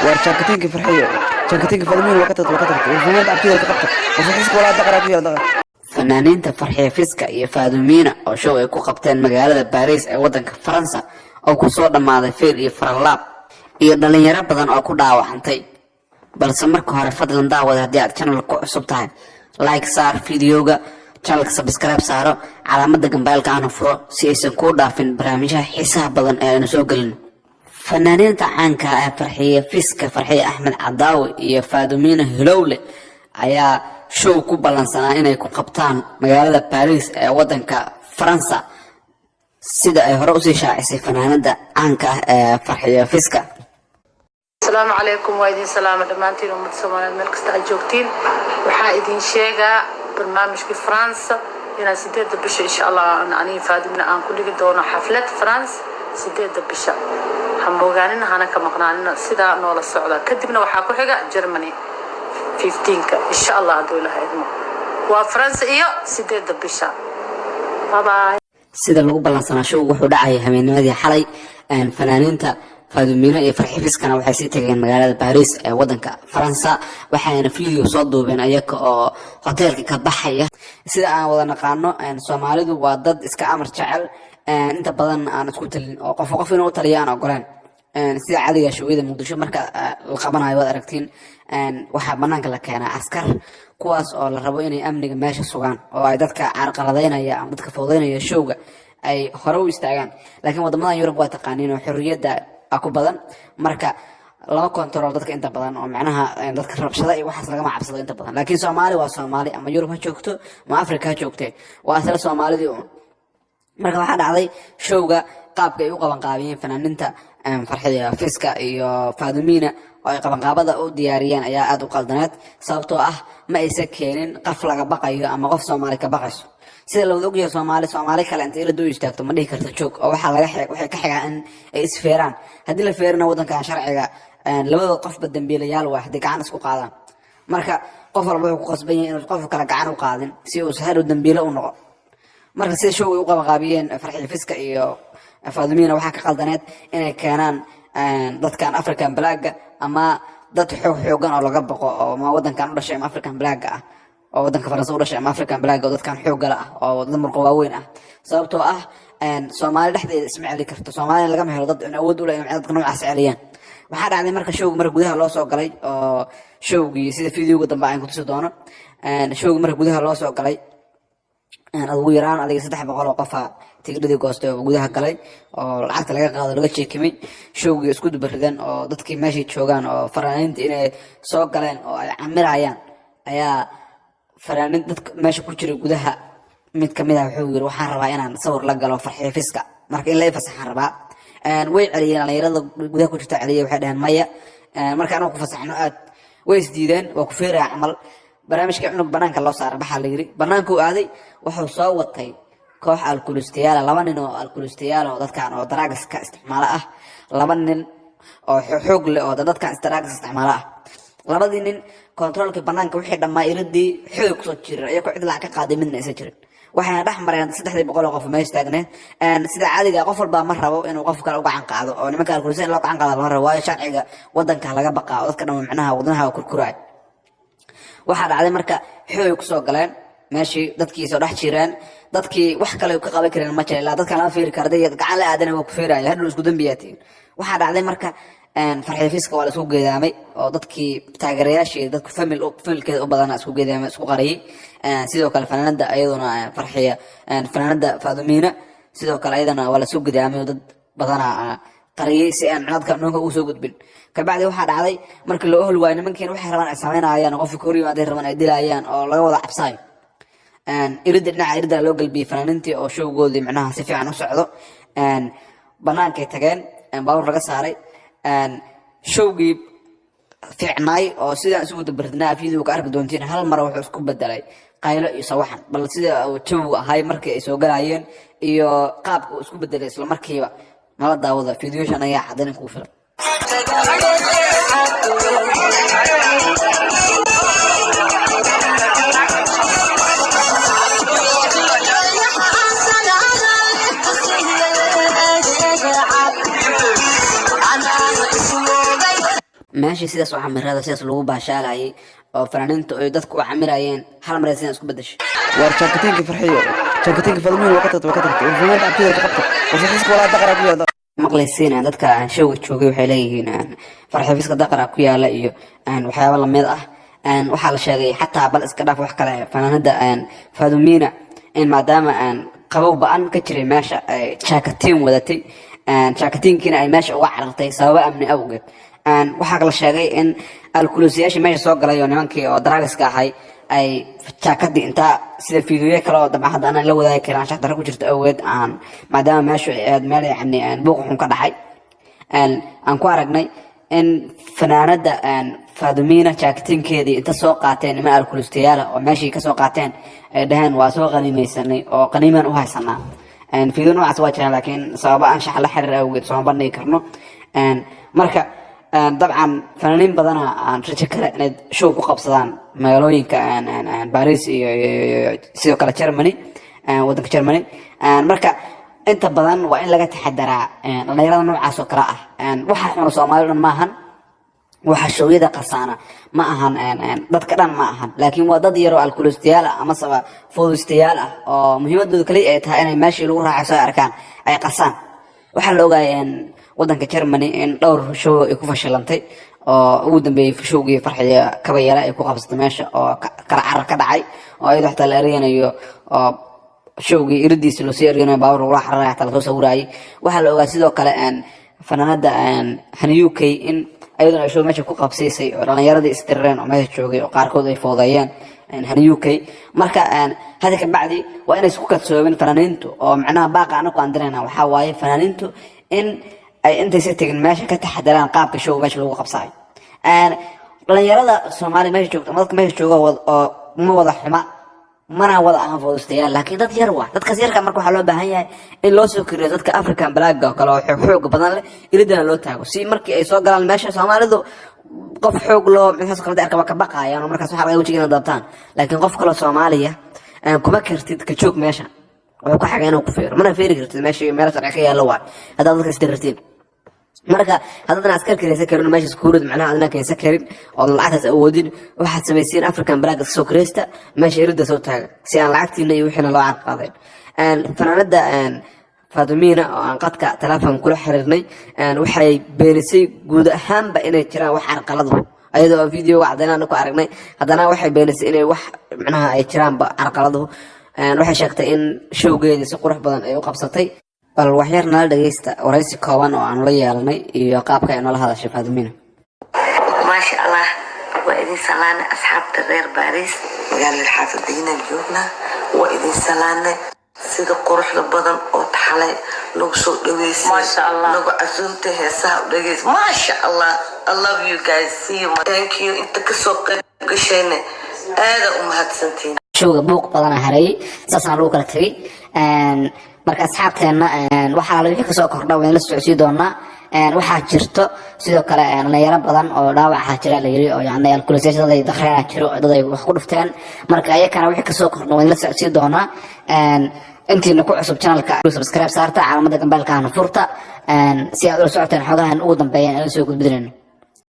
Waar jaakatiinka Farxiyo, jaakatiinka Fadmiin waa ka tagtay, waa ka tagtay. War fanaanada abtida ka qabta. War Farxiiska walaa daqaraa ku yaala daqar. Fanaaniinta Farxiya Fiska iyo Faadumiina oo show ay ku qabteen magaalada Baariis ee waddanka Faransa oo ku soo dhammaaday feel iyo faralaab iyo dhallinyaro badan oo ku dhaawacantay. Balse marka hore, fadlan daawada, haddii aad channelka ku cusub tahay, like saar videoga, channelka subscribe saaro, calaamada gambeelka aanu furo si aysan kuu dhaafin barnaamijyaha xiisaha badan ee aynu soo gelino. Fanaaniinta caanka ah ee Farxiye Fiska, Farxiye Axmed Cadaawi iyo Faadumiina Hilowle ayaa show ku ballansanaa inay ku qabtaan magaalada Baariis ee waddanka Faransa, sida ay hore usii shaacisay fanaanada caanka ah ee Farxiye Fiska. Asalaamu calaykum, waa idin salaama dhammaantiin, ummadda Soomaaliyeed meel kasta aad joogtiin. Waxaa idin sheegaa barnaamijkii France inaan 8-da bisha, insha Allah, aniga Faadimna aan ku dhigi doono xaflad France 8-da bisha. Ha moogaanina, hana ka maqnaanina, sidaa noola socda. Kadibna waxaa ku xiga Germany 15-ka, insha Allah, hadduu Ilaha idmo. Waa France iyo 8-da bisha. Bye bye. Sida lagu ballansanaa, showgu wuxuu dhacayay habeennimadii xalay. Fanaaniinta Faadumiino iyo Farxi Fiskana waxay sii tageen magaalada Baariis ee waddanka Faransa, waxayna video soo duubeen ayaga oo hoteelka ka baxaya. Sida aan wada naqaano, Soomaalidu waa dad iska amar jecel, inta badan aan isku talin oo qof qof inuu u taliyo aan ogoleen. Sida cadiga showyada Muqdisho marka la qabanayo, waad aragtiin, waxaa banaanka la keenaa askar, kuwaas oo la rabo inay amniga meesha sugaan oo ay dadka carqaladeynaya ama dadka fowdeynaya showga ay hore u istaagaan. Laakiin wadamadan Yurub waa taqaaniin oo xorriyadda a ku badan, marka lama kontarool dadka inta badan oo macnaha dadka rabshada iyo waxaas lagama cabsado inta badan. Laakiin Soomaali waa Soomaali, ama Yurub ha joogto ama Africa ha joogtee, waa isla Soomaalidii uun. Marka waxaa dhacday, showga qaabka ay u qabanqaabiyeen fanaaniinta Farxiya Fiska iyo Faadumiina oo ay qabanqaabada u diyaariyeen ayaa aada u qaldaneed, sababtoo ah ma aysan keenin qof laga baqayo ama qof Soomaali ka baqayso. Sida la wada ogyahay, Soomaali Soomaali kale intay ila doo istaagto ma dhihi karto joog, oo waxaa laga waxay ka xigaa in ay isfeeraan. Haddii la feerana, waddankan sharciga labada qofba dambiilayaal waa haddii gacan isku qaadaan. Marka qof walba wuxuu ku qasban yahay inuu qof kale gacan u qaadin si uu sahal u dambiilo u noqo. Marka sida show ay u qabanqaabiyeen Farxiya Fiska iyo Faadumiina, waxaa ka qaldaneed inay keenaan dadkan African blackga ama dad xoog xoogan oo laga baqo oo ama wadankan u dhashay ama African blackga ah oo wadanka Faransa u dhashay ama African blackga oo dadkan xooggala ah oo dad murqo waaweyn ah, sababtoo ah Soomaali dhexdeeda isma celi karto. Soomaalina lagama helo dad awood u leh inay dadka noocaas celiyaan. Waxaa dhacday marka showga marka gudaha loo soo galay oo showgii, sida videoga dambe aan ku tusi doono, showgii marka gudaha loo soo galay, ugu yaraan adiga 300 oo qofa tigidhadii goostay oo gudaha galay oo lacagta laga qaado, laga jeekimay. Showgii isku dubaridan oo dadkii meeshay joogaan oo fanaaniinta inay soo galeen oo ay camirayaan ayaa fanaanin dadka meesha ku jira gudaha mid kamid ah wuxuu yiri: "Waxaan rabaa inaan sawir la galo Farxiyo Fiska, marka in la fasaxaan rabaa." Way celiyeen dhalinyarada gudaha ku jirta celiyay, waxay dhaheen: "Maya, marka anagu ku fasaxno aad." Way isdiideen, waa ku feeraya camal. Barnaamijka cunug banaanka loo saaray baxaa la yiri. Banaankuu aaday, wuxuu soo watay koox alkulistayaala, laba nin oo alkulistayaal oo dadkan oo drugs-ka isticmaalo ah, laba nin oo xoog leh oo dadkan drugs isticmaalo ah. Labadii nin kontaroolkii banaanka wixii dhammaa iridii xoog kusoo jiran, iyagoo cid lacag ka qaaday midna aysan jirin, waxayna dhex mareen 300-dii oo qof meesha taagneed. Sida caadiga, qof walbaa ma rabo inuu qof kale u gacan qaado oo nimanka alkulista in loo gacan qaado lama rabo, waayo sharciga wadanka laga baqaa oo dadka dhan macnaha wadnaha kurkuraay. Waxaa dhacday marka xoog kusoo galeen meeshii, dadkii soo dhex jireen, dadkii wax kale ka qaban kareen ma jira ilaa dadkan lama fiiri kara. Dad gacan la aadana waa ku feeraya, hadhow isku dambiyaa tihiin. Waxaa dhacday marka Farxiyo Fiska waa la isku geedaamay oo dadkii taageerayaasheeda, dadku familkeeda u badana isku geedaamay, isku qariyay. Sidoo kale fanaanada ayaduna Farxiya, fanaanada Faadumiina, sidoo kale ayadana waa la isku geedaamay oo dad badana qariyay si aan codka nimanka ugu soo gudbin. Kabacdi waxaa dhacday markii loo ohol waayo nimankiina waxay rabaan ay samaynayaan, qofkii ka hor yimaaday rabaan ay dilayaan oo laga wada cabsaayo, irida dhinaca irida loo galbiyey fanaaniintii oo showgoodii macnaha si fiican u socdo. Banaankay tageen, baabuur laga saaray. Showgii fiicnaay oo sidaan isugu dabardinaa video ka arki doontiin, hal mar wuxuu isku bedelay qaylo iyo sawaxan. Bal sida uu jawigu ahay markii ay soo galayeen iyo qaabka uu isku bedelay isla markiiba nala daawada. Videoshan ayaa caddayn kugu filan. Meeshii sidaas u camirada, sidaas lagu baashaalayay oo fanaaniintu ay dadku u camirayeen, hal mar sidan isku bedeshay. War jaakatiinka Farxiyo, jaakatiinka Fadmiin waa ka tagtay, waa ka tagtay. War funaanada abtida ka qabta. War farxiiska walaa daqara ku yaala. Maqlaysiin dadka aan showga joogay waxay leeyihiin Farxifiska daqara ku yaala iyo waxyaabo lamid ah. Waxaa la sheegay xataa, bal iska dhaaf wax kale, fanaanada Fadumina in maadaama aan qabow ba-an ka jiray meesha ay jaakatiin wadatay, jaakatiinkiina ay meesha uga carartay sababo amni awgeed. Waxaa la sheegay in alkuloosiyaashii meesha soo galay oo nimankii oo daraagiska ahay ay jaakadii intaa sida fiidiyo kale oo dabcan hadda anaan la wadaagi karin anshax darro ku jirta awgeed, aan maadaama meeshu ay ahayd meel yacni buuq xun ka dhacay, aan ku aragnay in fanaanada Fadumina jaakatinkeedii inta soo qaateen niman alkulistayaal ah oo meeshii kasoo qaateen, ay dhaheen waa soo qaniimeysanay oo qaniimaan u haysanaa. Fiidiyo noocaas waa jiraan, laakiin sababo anshax la xiriir awgeed sooma bandhigi karno. Marka dabcan fanaaniin badana aan rajo kale inay show ku qabsadaan magaalooyinka Paris iyo sidoo kale Germany, wadanka Germany. Marka inta badan waa in laga taxadaraa dhalinyarada noocaas oo kale ah. Waxa xuna Soomaali dhan maahan, waxa showyada qasaana ma ahan dadka dhan ma ahan, laakiin waa dad yaroo alkulistayaal ah amaseba foodustayaal ah oo muhiimadooda kaliya ay tahay inay meeshii lagu raaxayso ay arkaan ay qasaan. Waxaa la ogaaya wadanka Germany in dhowr show ay ku fashilantay, oo ugu dambeeyey showgii Farxiya Kabayara ay ku qabsatay meesha oo kala carar ka dhacay, oo iyadoo xataa la ereyanayo oo showgii iridiisa loosii ereyanayo, baabuur lagula xararaya, xataa lasoo sawiraayay. Waxaa la ogaa sidoo kale fanaanada Hani UK in ayaduna ay show meesha ku qabsiisay oo dhalinyaradii istirareen oo meesha joogay oo qaarkood ay foodeeyeen Hani UK. Marka hada kabacdi waa inay isku kalsoobin fanaaniintu, oo macnaha baaqa anagu aan dirayna waxaa waaye fanaaniintu in ay intaysa tegin meesha ka taxadaraan qaabka show meesha lagu qabsayo. Dhalinyarada Soomaaliya meesha joogta ama dadka meesha jooga oo ma wada xuma, mana wada ahan foodustayaal, laakiin dad yar waa dadkaas yarka. Marka waxaa loo baahan yahay in loo soo koriyo dadka African black oo kale oo xoog badan leh, iridana loo taago, si markii ay soo galaan meesha Soomaalidu qof xoog loo mixaas qalad arkaba ka baqayaan, oo markaas waxaa laga wajiga inay dabtaan. Laakiin qof kaloo Soomaaliya kuma kartid ka joog meesha, wuxuu ka xagay inuu ku feero, mana feeri kartid meesha, meel sharci ka yaallo waay haddaad dadka isdirirtiin. Marka haddaadan askar kiraysan karin, meesha iskuulad macnaha adna keensan karin oodan lacagtaas awoodin, waxaad samaysiin African black soo kiraysta, meesha irida soo taaga si aan lacagtiina iyo wixiina loo carqaadeen. Fanaanada Fadumina oo aan qadka telefoon kula xiriirnay waxay beenisay guud ahaanba inay jiraan wax carqaladu, ayadoo aan videoga caddeynana ku aragnay. Haddana waxay beenisay inay wax macnaha ay jiraanba carqaladuhu. Waxay sheegtay in showgeedii si qurux badan ay u qabsatay. Bal waxyar nala dhageysta waraysi kooban oo aanu la yeelanay iyo qaabka ay noola hadashay Fadumina. Maasha Allah, waa idin salaanay asxaabta reer Baariis. Magaalada xaafadiinaan joognaa. Waa idin salaanay sida quruxda badan oo taxalay nagu soo dhaweysay. Maasha Allah. Nagu casuumtay, heesaha u dhageys. Maasha Allah, I love you guys. See you. Thank you. Inta kasoo qayb gashayna aada u mahadsantiin. Showga buuq badana hareeyey, saasna lagu kala tegey. Marka asxaabteenna, waxaa wixii kasoo kordha waan la socodsii doonaa. Waxaa jirto sidoo kale dhalinyaro badan oo dhaawaca jira la yiri, oo yani alkulisayaasha dad ay dakhreenaa jiro, dad ay wax ku dhufteen. Marka ayakana wixii kasoo kordha waan la socodsii doonaa. Intiina ku cusub channelka, subscribe saarta, calaamada gambalka furta, si aad ula socoteen xogahan ugu dambeeyaan aan soo gudbinayno.